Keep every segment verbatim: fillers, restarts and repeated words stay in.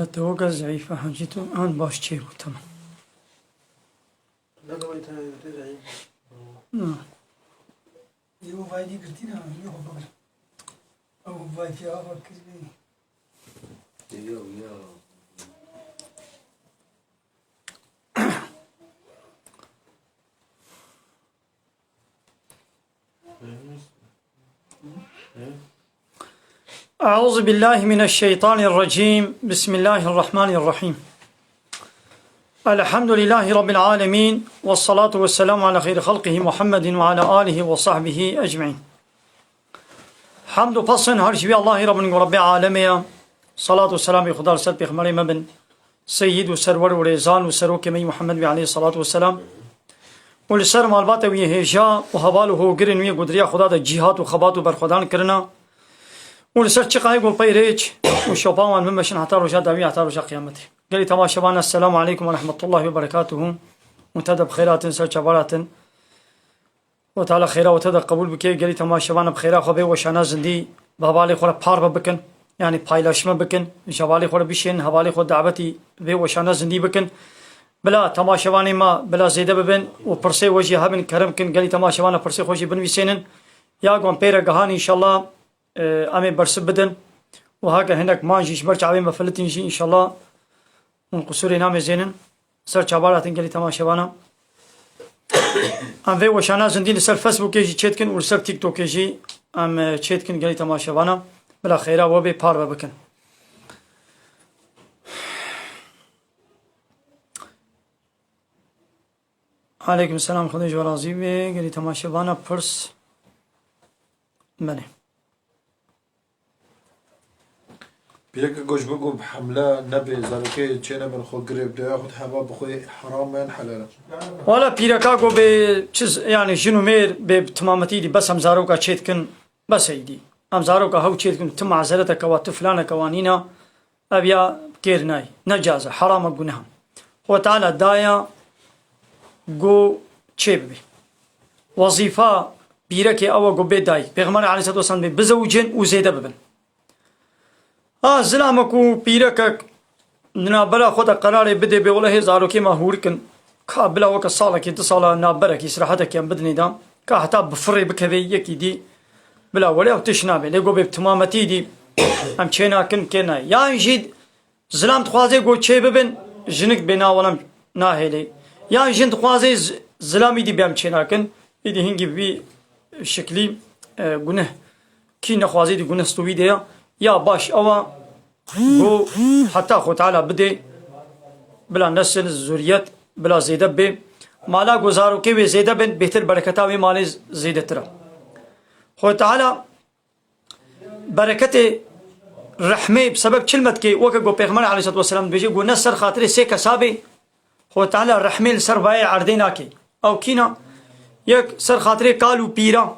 Te weke zeîf e, hecî tu an baş çêbû, temam. Ne, ne, te, te zeîf. Na. Ê, o vay dî girtî ne, yê xwe bigir. Ew vay fî ava kir bê. Yo, yo. أعوذ بالله من الشيطان الرجيم. بسم الله الرحمن الرحيم. الحمد لله رب العالمين، والصلاة والسلام على خير خلقه محمد وعلى آله وصحبه أجمعين. Hamd û pesn her ji wî Allahî Rabbin ku Rabbê alemê ye. Salat û selamê Xuda li ser pêxemberê me bin. Seyyid û serwer û rêzan û serokê me yî Muhammed bî aleyhissalatu vesselam. Û li ser malbata wî hêja û heval û hogirên wî ku di riya Xuda de cîhat û xebat û berxwedan kirina. Û li ser çiqayê ku pey rêç û şopa wan bimeşin heta roja dawî, heta roja qiyametê. Gelî temaşevan, Esselamu aleykum ve rahmetullahi ve berekatuhu. Û te de bi xêr hatin, ser çavar hatin. Xwe Teala xêra we te de qebûl bike, gelî temaşevana bi xêra xwe vê weşana zindî bi hevalê xwe re parve bikin, yanî paylaşme bikin, ji hevalê xwe re bişên, hevalê xwe dawetî vê weşana zindî bikin. Bila temaşevanê me bila zêde bibin û pirsê we jî hebin, kerem kin, gelî temaşevana pirsê xwe jî binivîsênin. Ya gon pê re gihan înşallah, e, em ê bersiv bidin û heke hinek man jî ji ber çavê me filitin jî înşallah hûn qisûrê namêzênin. Ser çavar hatin gelî temaşevana. Em vê weşana zindî li ser Facebookê jî çêdikin û li ser TikTokê jî em, e, çêdikin gelî temaşevana. Bila xêra we bê, parve bikin. Aleykum selam, Xwedê ji we razî be. Gelî temaşevana pirs. Belê. Pîreke goş bigo bi hemle nebe, zarokê çênebin xwe girê bide, yaxud heva bi xwe heram e yan helal e? Wala pîreka go bê çi z-, yanî jin û mêr bê bi timametî dî bes em zaroka çêdikin, bes ey dî. Em zaroka hew çêdikin, tu mazereteke wa, tu filaneke wa nîna, ev ya kêr nayê. Necaz e, heram e, guneh e. Xwe Teala daya go çê bibe. Wezîfa pîrekê ew e go bê dayî. Pêxember aleyhisselatu vesselam bê bizewicin û zêde bibin. Ha, zilamek û pîrekek di navbera xwe de qerarê bidê bê wele hê zarokê me hûrik in. Ka bila weke salekê, du sala navberekî, îstirahetekî em bidinê de. Ka heta bi firê bikevê yekî dî. Bila wele ew tişt nabe. Lê go bê bi timametî dî em çê nakin, kê nayê. Yan jî zilam dixwazê go çê bibin, jinik bê na wele em nahêlê. Yan jin dixwazê z-, zilamî dî bê em çê nakin. Îdî hingî bi vî şiklî, e, guneh. Kî nexwazê dî guneh stû wî de ya. Ya baş ew a. Go heta Xwe Teala bidê, bila nesil, zuriyet, bila zêde bê. Mala go zarokê wê zêde bin, bêtir bereketa wê malê z-, zêdetir e. Xwe Teala bereketê, rehmê, bi sebeb çil me dikê, weke go Pêxember aleyhisselatu vesselam dibêje, go ne ser xatirê sê kesa bê, Xwe Teala rehmê li ser vayê erdê nake. Ew kîna? Yek ser xatirê kal û pîra.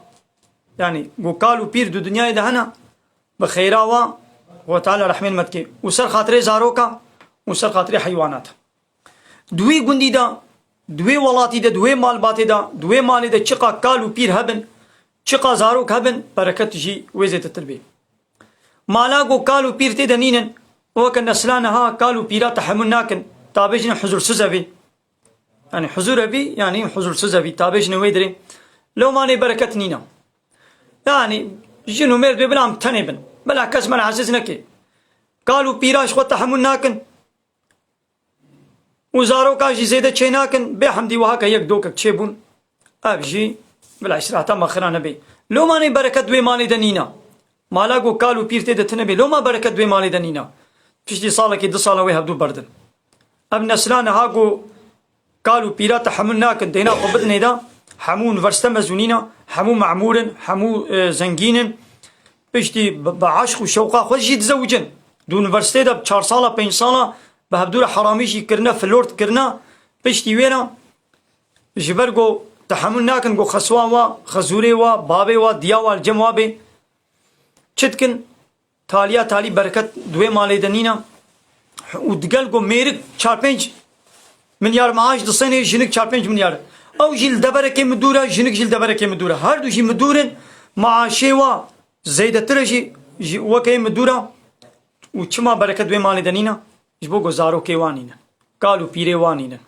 Yanî go kal û pîr di dinyayê de hene, bi xêra wa Xwe Teala rehmê li me dike. Û ser xatirê zaroka û ser xatirê heywanata. Di wê gundî de, di wê welatî de, di wê malbatê de, di wê malê de çiqa kal û pîr hebin, çiqa zarok hebin, bereket jî wê zêdetir bê. Mala ku kal û pîr tê de nînin, weke nesla niha kal û pîra tehemûl nakin, ta bêjin huzursiz e vê. Yanî huzur e vî, yanî huzursiz e vî, ta bêjin wê dirê. Lew manê bereket nîne. Yanî jin û mêr dibê bila em tenê bin. Bila kes me re hesiz neke. Kal û pîra ji xwe tehemûl nakin. Û zaroka jî zêde çê nakin, bê hemdî wiha ke yek dokek çêbûn, ev jî bila îstiraheta me xira nebê. Lomanê bereket wê malê de nîna. Mala ku kal û pîr tê de tune bê, loma bereket wê malê de nîna. Piştî salekê, du sala wê hevdû berdin. Ev nesla niha ku kal û pîra tehemûl nakin, dêhna xwe bidinê de, hemû unîversîte mezûn îne, hemû memûr in, hemû, e, zengîn in. Piştî bi, bi eşq û şewqa xwe jî dizewicin. Di unîversîteyê de bi çar sala, pênc sala bi hevdû re heramî jî kirine, flört kirine. Piştî wê re ji ber ku tehemûl nakin ku xeswa wa, xezûrê wa, bavê wa, diya wa li cem wa bê. Çi dikin? Taliya talî bereket di wê malê de nîne. Û digel ku mêrik çar pênc milyar maaş disênê, jinik çar pênc milyar. Ew jî li deverekê min dûr e, jinik jî li deverekê min dûr e. Her du jî min dûr in, maaşê wa zêdetir e jî, ji wekê min dûr e. Û çima bereket wê malê de nîne? Ji bo ku zarokê wan nînin. Kal û pîrê wan nînin.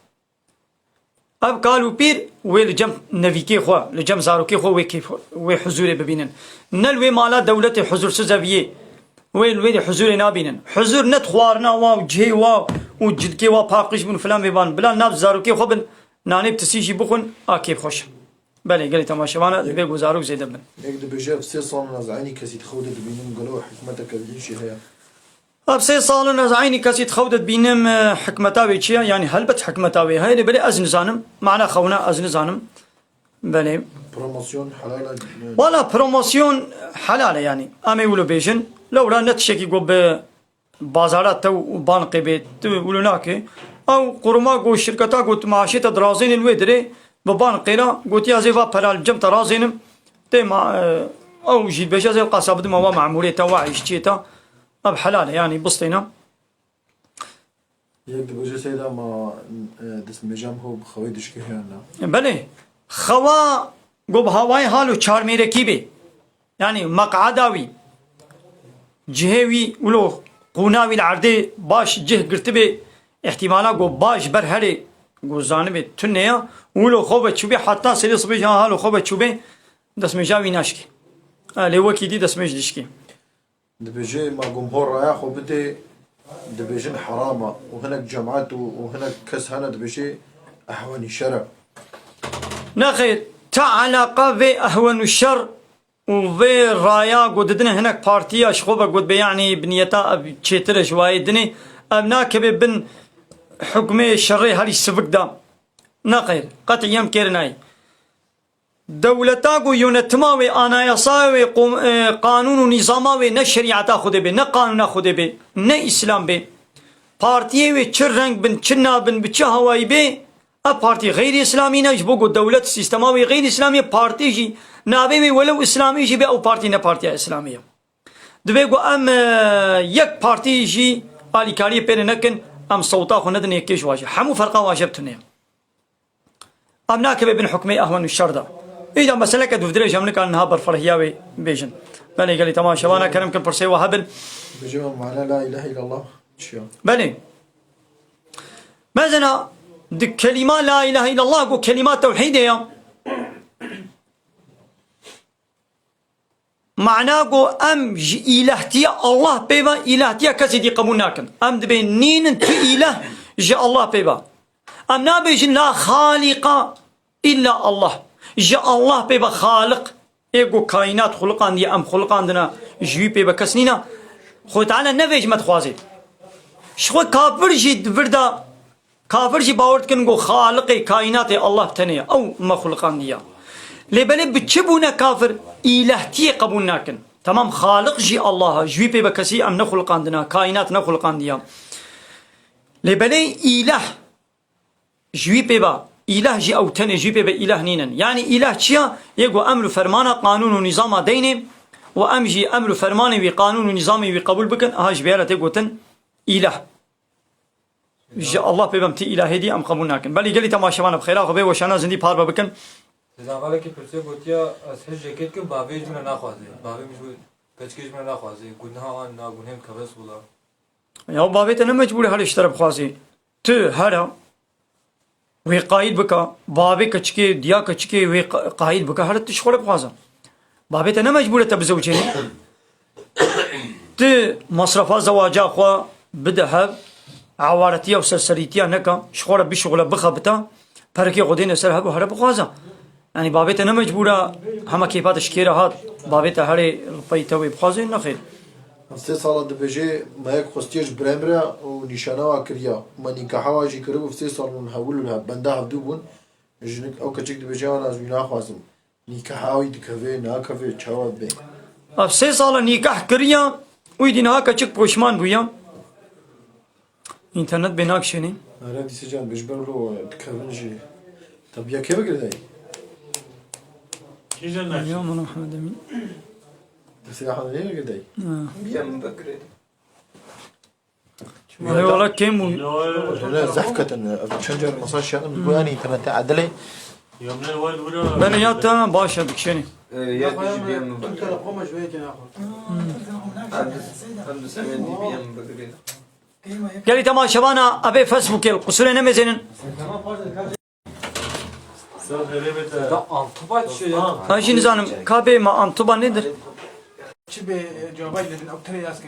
Ev kal û pîr wê li cem nevîkê xwe, li cem zarokê xwe wê kêf, wê huzûrê bibînin. Ne li wê mala dewletê huzûrsiz ev yê. Wê li wê huzûrê nabînin. Huzûr ne di xwarina wa û cihê wa û cilkê wa paqij bin û filan vê ban. Bila nav zarokê xwe bin, nanê bi tisî jî bixwin, a kêfxweş. Belê, gelê temaşevana divê ku zarok zêde bin. Yek dibêje, ev sê sal in ez eynî kesî di xew de dibînim, gelo hikmeteke din jî heye? Ev sê sal in ez eynî kesî di xew de dibînim, e, hikmeta wê çi ye? Yanî helbet hikmeta wê heye, lê belê ez nizanim. Mana xewna ez nizanim. Belê. Promosyon helal e? Wala promosyon helal e yanî. Em ê wilo bêjin. Lewra ne tiştekî ku bi bazara te û banqê bê, tu wilo nake. Ew quruma ku şirketa ku tu maaşê te dirazênê li wê dirê, bi banqê re gotiya zê va pera li cem te razênim. Tê ma, e, ew jî dibêje zê qasa bidime wa memûrê te, wa îşçiyê te. Ev helal e, yanî bistêne. Yek dibêje seyda ma, e, destmêja min ho bi xewê dişkê heyan na. Belê. Xewa go bi hawayê hal û çarmêrekî bê. Yanî meqada wî, cihê wî wilo qûna wî li erdê baş cih girtibê, îhtîmala go baş ber herê, go zanibê tune ya, wilo xwe ve çûbê heta serê sibê jî halo xwe ve çûbê, destmêja wî naşkê. E, lê wekî dî destmêj dişkê. Dibêje, ma gumho raya xwe bidê, dibêjin heram e. Û hinek cemaet û, û hinek kes hene dibêje ehwenî şer e. Nexêr, ta eleqa vê ehwen û şer û vê raya ku didine hinek partiya ji xwe ve got be, yanî bi niyeta ev çêtir e ji wayê dinê, ev nakeve bin hukmê şerê herî sivik de. Nexêr, qetî yem kêr nayê. Dewleta ku yönetima wê, anayasa wê, qom-, e, qanûn û nîzama wê ne şerîeta Xwedê bê, ne qanûna Xwedê bê, ne Îslam bê. Partiyê wê çi reng bin, çi nabin, bi çi hawayî bê, ev partî xeyrî Îslamî ne, ji bo ku dewlet sîstema wê xeyrî Îslamî ye, partî jî navê wê welew Îslamî jî bê, ew partî ne partiya Îslamî ye. Divê ku em, e, yek partî jî alîkariyê pê re nekin, em sewta xwe nedin yekê ji wa jî. Hemû ferqa wa jê bi tune ye. Em nakeve bin hukmê ehwen û şer de. Îda meseleke dûvdirêj em nikarin niha berfirhiya wê bêjin. Belê gelî temaşevana kerem kin pirsê we hebin. Bêje me mana la ilahe illallah çi ya? Belê. Mezena di kelîma la ilahe illallah ku kelîma tewhîdê ya. Mana ku em ji îlahtiya Allah pê ve îlahtiya kesê dî qebûl nakin. Em dibê nînin tu îlah ji Allah pê ve. Em nabêjin la xalîqa îlla Allah. Ji Allah pê ve xaliq, ê ku kaînat xuliqandiye, em xuliqandine, ji wî pê ve kes nîne. Xwedê Teala ne vê ji me dixwaze. Ji xwe kafir jî di vir de Kafir jî bawer dikin ku Xaliqê kaînatê Allah bi tenê ye. Ew me xuliqandiye. Lê belê bi çi bûne kafir? Îlehtiyê qebûl nakin. Temam, Xaliq jî Allah e. Ji wî pê ve kesî em nexuliqandine. Kaînat nexuliqandiye. Lê belê îleh ji wî pê ve. Îleh jî ew tenê, ji wî pê ve îleh nînin. Yanî îleh çi ya? Yê ku emr û fermana, qanûn û nîzama deynê û em jî emr û fermanê wî, qanûn û nîzamê wî qebûl bikin. Aha ji vê re tê gotin îleh. Ji Allah pê bem ti îlahê dî em qebûl nakin. Belê gelî temaşevan bi xêra xwe vê weşana zindî parve bikin. Sêzan xalekî pirsê gotiya, ez hej yekê dikim, bavê ji min re naxwaze. Bavê min ji bo keçikê ji min re naxwaze. Gunha an na gunhê min keve sola. Ya bavê te ne mecbûr e her ji te re bixwaze. Tu here wê qayîl bike, bavê keçikê, diya keçikê wê qa-, qayîl bike, here tu ji xwe re bixwaze. Bavê te ne mecbûr e te bizewicêne. Tu masrafa zewaca xwe bide hev, awaretiya û serserîtiya neke, ji xwe re bişuxile, bixebite, perekê xwe dêne ser hev û here bixwaze. Yanî bavê te ne mecbûr e hema kêfa te ji kê re hat, bavê te herê li pey te wê bixwaze, nexêr. Sê sala dibêje, me yek xwestiye ji birayê min re û nîşana wa kiriya. Me nîkaha wa jî kiribû, sê sal hûn hewil û benda hevdû bûn. Jinik, ew keçik dibêje, wana ez wî naxwazim. Nîkaha wî dikeve, nakeve, çawa dibe? Ev sê sal e nîkah kiriya, wî dî niha keçik poşman bûya. Înternet bê nakişênê. Nare dîse can, bi ji ber wilo dikevin jî. Te biya kê bigire dayî? Kîjan nakişî? Ya Mela Mihemed Emîn. Destê Ehmed Emîn bigire dayî. Ha. Biya min bigire. Hey, wala kêm bûn. Ne, zehf ketin. Çend car mesaj şenim, bu yani internette adile. Belê ya te baş e, dikişênî. Ee, ya dişi biya min bigire. Em dis-, em disemên dî biya min bigire. Gelî temaşevana, ebê Facebookê li qusurê nemêzênin. Da Antuba çi ya? Ha, jî nizanim, ka bê ma Antuba nedir? Çi bê cevabay dedin, ew tirê yaz